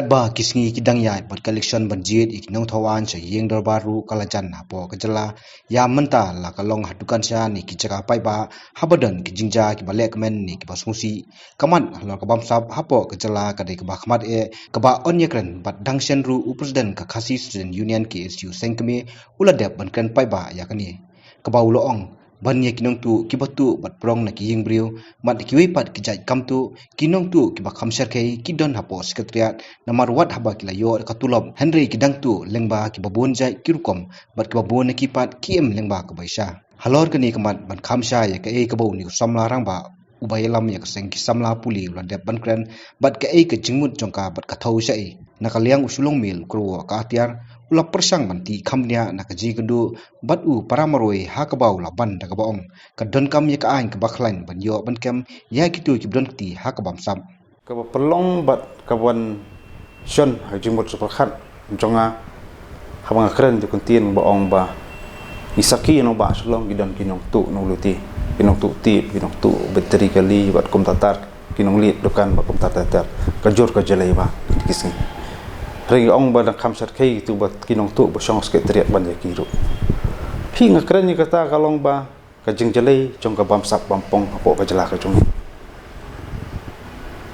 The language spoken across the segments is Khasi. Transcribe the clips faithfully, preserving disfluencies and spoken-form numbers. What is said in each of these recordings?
Ba ki sngi ki dang ïaid bad ka election ban jied ïa ki nongthaw aiñ sha ïing dorbar ruh ka la jan hapoh ka jylla. Ïa mynta la ka long ha dukan sha ne ki jaka paidbah haba don ki jingjia kiba lehkmen ne kiba sngewsih. Ka mat halor ka bamsap hapoh ka jylla ka dei kaba khmat eh, kaba yn ïakren bad dang shen ruh u president ka Khasi Student Union K S U Sengkmie u la dep ban kren paidbah ïa kane, kaba u la ong ban ïa ki nongtuh kiba tuh bad prong na ki ïing briew, bad kiwei pat ki jait kam tuh, ki nongtuh kiba kham shyrkhei ki don hapoh Secretariat, namar wat haba ki la ïoh ka tulop hynrei ki dang tuh lyngba kiba bun jait ki rukom, bad kiba bun na ki pat ki im lyngba ka baisa. Halor kane ka mat ban kham shai ïa kaei kaba une u samla rangbah uba ïalam ïa ka seng ki samla pule u la dep ban kren bad kaei ka jingmut jong ka bad ka thaw shaei. Na ka liang u Shillong Mail u Kyrwoh Kahtiar u la pyrshang ban tih kham bniah na ka jingïakynduh bad u para marwei ha kaba u la ban da kaba ong ka donkam ïa ka aiñ kaba khlaiñ ban ïoh ban kem ïa kito kiba don kti ha ka bamsap. Kaba pynlong bad kaban shon ha jingmut shu pyrkhat jong nga haba nga kren ïa ka ktien ba ong ba ngi sakhi ïa u Bah Shillong ki don ki nongtuh nongluti, ki nongtuh tip, ki nongtuh battery kali bad kumta ter, ki nongleit dukan bad kumta ter ter. Ka jur ka jlei ba ki sngi. Hynrei ong ba dang kham shyrkhei tu ba ki nongtuh ba shong Secretariat ban ïa ki ruh. Phi nga kren ïa kata ka long ba ka jingjlei jong ka bamsap bampong hapoh ka jylla ka jong ngi.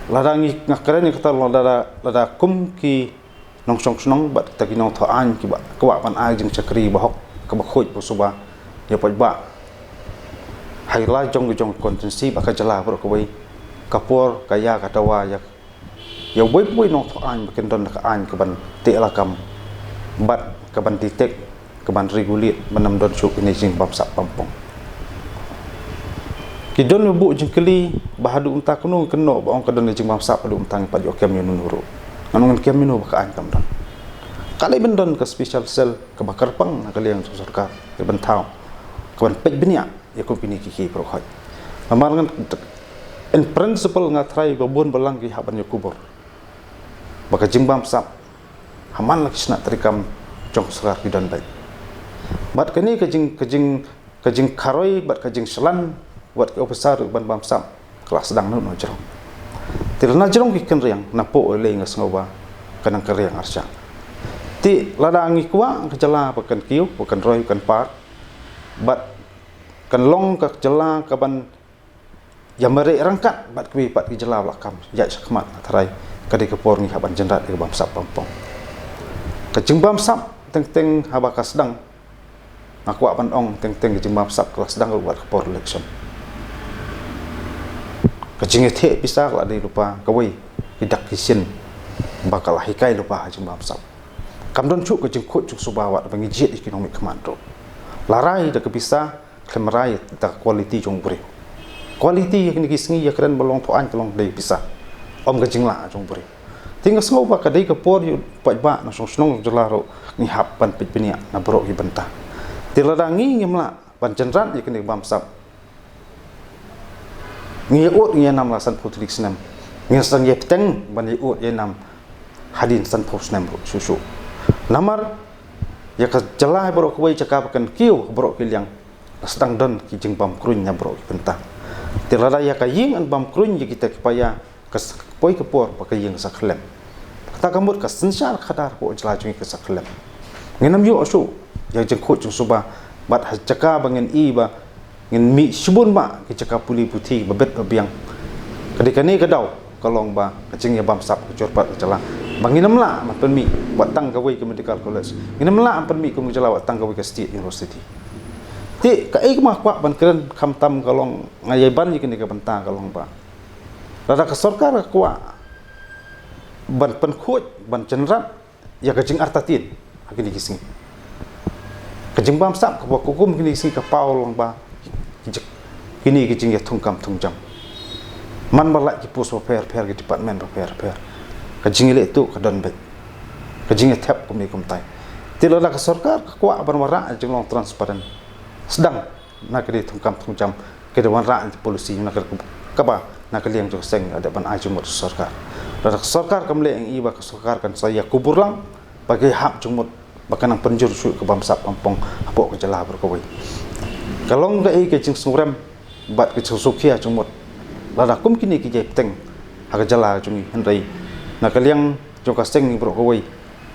Lada ngi nga kren ïa kata long lada, lada kum ki nongshong shnong bad kita ki nongthaw aiñ kiba kwah ban ai jingshakri ba hok kaba khuid ba suba ïa paidbah. Hai la jong ki jong constituency bad ka jylla baroh kawei, ka por ka ïa ka dawa ïa ïa uwei pa uwei u nongthaw aiñ ba kin don ka aiñ kaban teh lakam bad kaban detect, kaban regulate ban ym don shuh kine ki jingbamsap bampong. Ki don ba buh jingkylli ba haduh mynta kano kano ba ong ka don ka jingbamsap haduh mynta ngi pat ïoh kem ïa uno uno ruh. Ngan ong kem ïa uno ba ka aiñ kam don. Ka lei ban don ka special cell kaba kyrpang na ka liang jong sorkar kaban thaw, kaban peit bniah ïa kum kine ki ki baroh khoit. Namar ngan, in principle nga tharai ba bun balang ki hap ban ïakubur ba ka jingbamsap ha man la ki shnat treikam jong ka sorkar ki don beit. Bad kane ka jing, ka jing, ka jingkharoi bad ka jingshlan bad ki officer ban bamsap ka la sdang na u nongjrong. Te la na jrong ki kynriang na poh lei nga sngew ba ka nang kynriang arshah. Te lada ngi kwah ka jylla ba kan kiew, ba kan roi, kan par bad kan long ka jylla kaban ïa mareh ryngkat bad kiwei pat ki jylla ba la kam ïaid shakhmat, nga tharai ka dei ka por ngi hap ban jynrat ïa ka bamsap bampong. Ka jingbamsap teng teng haba ka sdang, nga kwah ban ong teng teng ka jingbamsap ka la sdang ruh bad ka por election. Ka jingïatheh pisa ka la dei lypa kawei ki dak ki shin ba ka la hikai lypa ha jingbamsap. Kam don shuh ka jingkhuid jingsuba wat ba ngi jied ïa ki nongmihkhmat ruh. La rai da ka pisa khlem rai da ka quality jong u briew. Quality ïa kine ki sngi ïa kren ba long thaw aiñ ka long dei pisa, ym ka jinglah jong u briew. Te nga sngew ba ka dei ka por ïa u paidbah na shnong shnong jylla ruh ngi hap ban peit bniah na baroh ki bynta. Te lada ngi ngim lah ban jynrat ïa kine ki bamsap, ngi ïa ud ngi ïa nam la sanphew tylli ki snem, ngi sdang ïa bteng ban ïa ud ïa nam hadien sanphew snem ruh shuh shuh. Namar ïa ka jylla baroh kawei jaka ba kan kiew baroh ki liang, la sdang don ki jingbam kruiñ na baroh ki bynta. Te lada ïa ka ïing yn bam kruiñ ïa kita ki paia, ka s-, poi ka por ba ka ïing ka sa khyllem. Kata ka mut ka synshar khadar hapoh jylla jong ngi ka sa khyllem. Ngin ym ïoh shuh ïa ka jingkhuid jingsuba bad ha jaka ba ngin i ba ngin mih shibun ba ki jaka pule puthi ba bit ba biang. Ka dei kane ka daw ka long ba ka jingïabamsap ka jur pat ka jylla ba ngin ym lah ban pynmih wat tang kawei ka medical college, ngin ym lah ban pynmih kum ka jylla wat tang kawei ka state university. Te kaei kaba nga kwah ban kren khamtam ka long nga ïai ban ïa kane ka bynta ka long ba lada ka sorkar ka kwah ban pynkhuid ban jynrat ïa ka jingartatien ha kine ki sngi, ka jingbamsap kaba kum kine ki sngi ka paw long ba ki jing, kine ki jingïathungkam thungjam. Man ba lait ki post bapher bapher, ki department bapher bapher, ka jingïaleh tuh ka don beit, ka jingïathep kumne kumtai. Te lada ka sorkar ka kwah ban wanrah jinglong transparent, sdang na ka dei thungkam thungjam, ka dei wanrah ïa ka policy na ka, kaba na ka liang jong ka seng, ka dei ban ai jingmut sorkar. Lada ka sorkar kam leh, nga i ba ka sorkar kan sa ïakubur lang ba ka hap jingmut ba ka nang pynjur shuh ka bamsap bampong hapoh ka jylla baroh kawei. Ka long kaei ka jingsngewrem bad ka jingsngewkhia jingmut lada kum kine ki jai bteng ha ka jylla jong ngi, hynrei na ka liang jong ka seng ngi baroh kawei,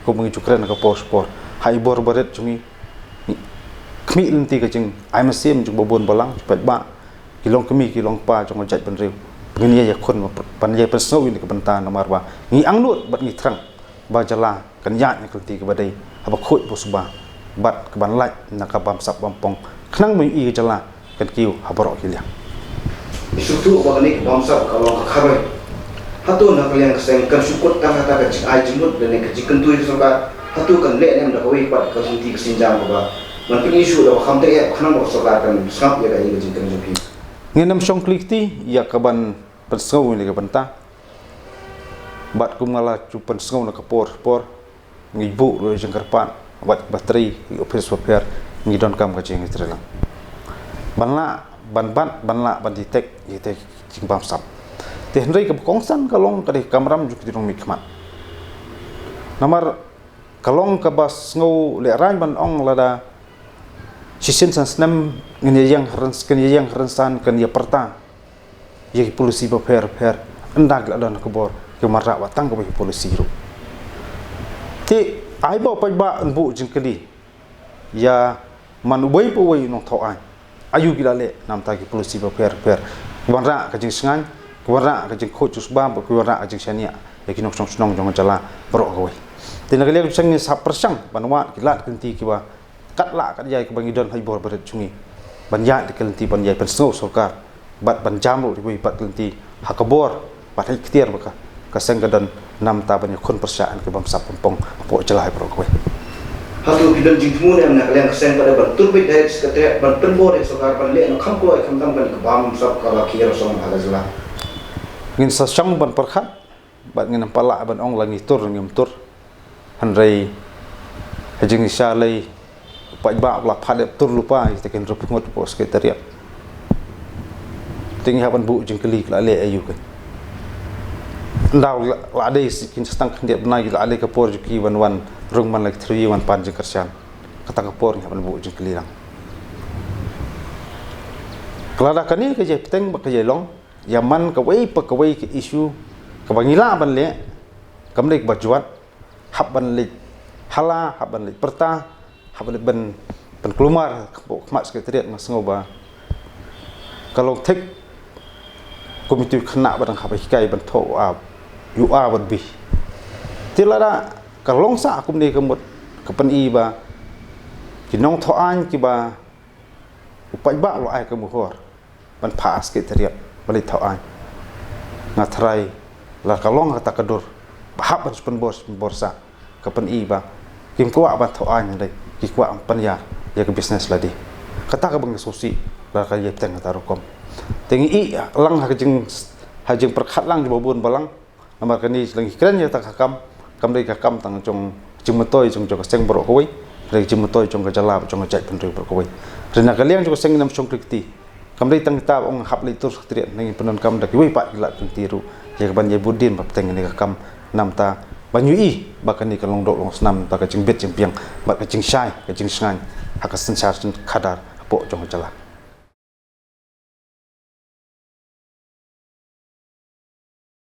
kum ngi ju kren ha ka por sha ka por, ha i bor barit jong ngi, ngi khmih lynti ka jingai mynsiem jong ba bun balang, jong paidbah, ki long kmie ki long kpa jong ka jaitbynriew. Ngin ïai ïakhun ban ïai pynsngew ïa kane ka bynta namar ba ngi angnud bad ngi thrang ba jylla kan ïaid na ka lynti kaba dei, haba khuid ba suba bad kaban lait na ka bamsap bampong, khnang ba ïa ka jylla kan kiew ha baroh ki liang. Shuh shuh ba kane ka bamsap ka long ka kharoi. Hato na ka liang ka seng kan shu kut tang ha kata ka jingai jingmut lane ka jingkyntu ïa ka sorkar? Hato kan leh ne em da kawei pat ka lynti ka sienjam kaba man pyni shuh da ba kham teh ïa, khnang ba ka sorkar kan sngap ïa kane ka jingkren jong phi? Ngin ym shong kli kti ïa kaban pynsngew ïa kane ka bynta. Bad kum nga la ju pynsngew na ka por por, ngi buh ruh ïa ka jingkyrpad bad ba trei ki ophis bapher, ngi donkam ka jingïatreilang ban lah ban bat, ban lah ban detect ïa ka jingbamsap. Te hynrei kaba kongsan ka long ka dei ka kamram jong ki nongmihkhmat. Namar ka long kaba sngew lehraiñ ban ong lada shisien san snem ngin ïa ïeng ha ryn, ngin ïa ïeng ha rynsan, ngin ïa pyrta ïa ki polisi bapher bapher, ynda ki la don ha ka bor, ki wanrah wat tang kawei ka polisi ruh. Te ai ba u paidbah un buh jingkylli ïa man uwei pa uwei u nongthaw aiñ, aïu ki la leh namar ki polisi bapher bapher, ki wanrah ka jingshngaiñ, ki wanrah ka jingkhuid jingsuba, bad ki wanrah ka jingshaniah ïa ki nongshong shnong jong ka jylla baroh kawei. Te na ka liang ka seng ngi sa pyrshang ban wad ki lad ki lynti kiba kat lah kat jai kaba ngi don ha i bor barit jong ngi, ban ïaid da ka lynti ban ïai pynsngew sorkar bad ban jam ruh da kawei pat ka lynti ha ka bor bad ha i ktien ba ka, ka seng ka don namar ban ïakhun pyrshah ïa ka bamsap bampong hapoh jylla baroh kawei. Hato phi don jingthmu ne em na ka liang ka seng pat ban tur beit da i Secretariat ban pynbor ïa sorkar ban leh na kham kloi khamtam kane ka bamsap kaba khih rasong ha ka jylla? Ngin sa shong ban pyrkhat bad ngin ym pat lah ban ong la ngi tur, ngim tur. Hynrei ha jingshisha lei u paidbah u la phah dep tur lypa ïa kita ki hynriew phew ngut hapoh Secretariat. Te ngi hap ban buh jingkylli ki la leh aïu kein. Ynda la dei ki sdang khyndiat bnai, ki la dei ka por jong ki ban wan rung man la ki three wan pan jingkyrshan. Kata ka por ngi hap ban buh jingkylli lang. Lada kane ka jai bteng ba ka jai long ïa man kawei pa kawei ka issue kaba ngi lah ban leh, kam dei kaba jwat, hap ban leit hala, hap ban leit pyrta, hap ban leit ban, ban kulmar hapoh khmat Secretariat. Nga sngew ba ka long thik kum itu khynnah ba dang hap hikai ban thoh u A, u A bad B. Te lada ka long sah kumne ka mut, ka pyni ba ki nongthaw aiñ kiba u paidbah u la ai ka muhor ban phah ha Secretariat ban leit thaw aiñ, nga tharai lada ka long kata ka dur ba hap ban shu pynbor, shu pynbor sah, ka pyni ba kim kwah ban thaw aiñ, hynrei ki kwah ban pynïar ïa ka business lade. Kata kaba nga sngewsih lada ka ïai bteng kata ka rukom. Te ngi ïohi lang ha ka jing, ha jingpyrkhat lang jong ba bun balang. Namar kane lada ngi kren ïa kata ka kam, kam dei ka kam tang jong, jingmyntoi jong, jong ka seng baroh kawei, hynrei ka jingmyntoi jong ka jylla, jong ka jaitbynriew baroh kawei. Hynrei na ka liang jong ka seng ngin ym shong kti. Kam dei tang kita ba ong hap leit tur Secretariat, ngi pyndonkam da kiwei pat ki lad ki lynti ruh ïa kaban ïai bud dien ba bteng kane ka kam, namar ban ïohi ba kane ka long doh long snam namar ka jingbit jingbiang bad ka jingshai ka jingshngaiñ ha ka synshar khadar hapoh jong ka jylla.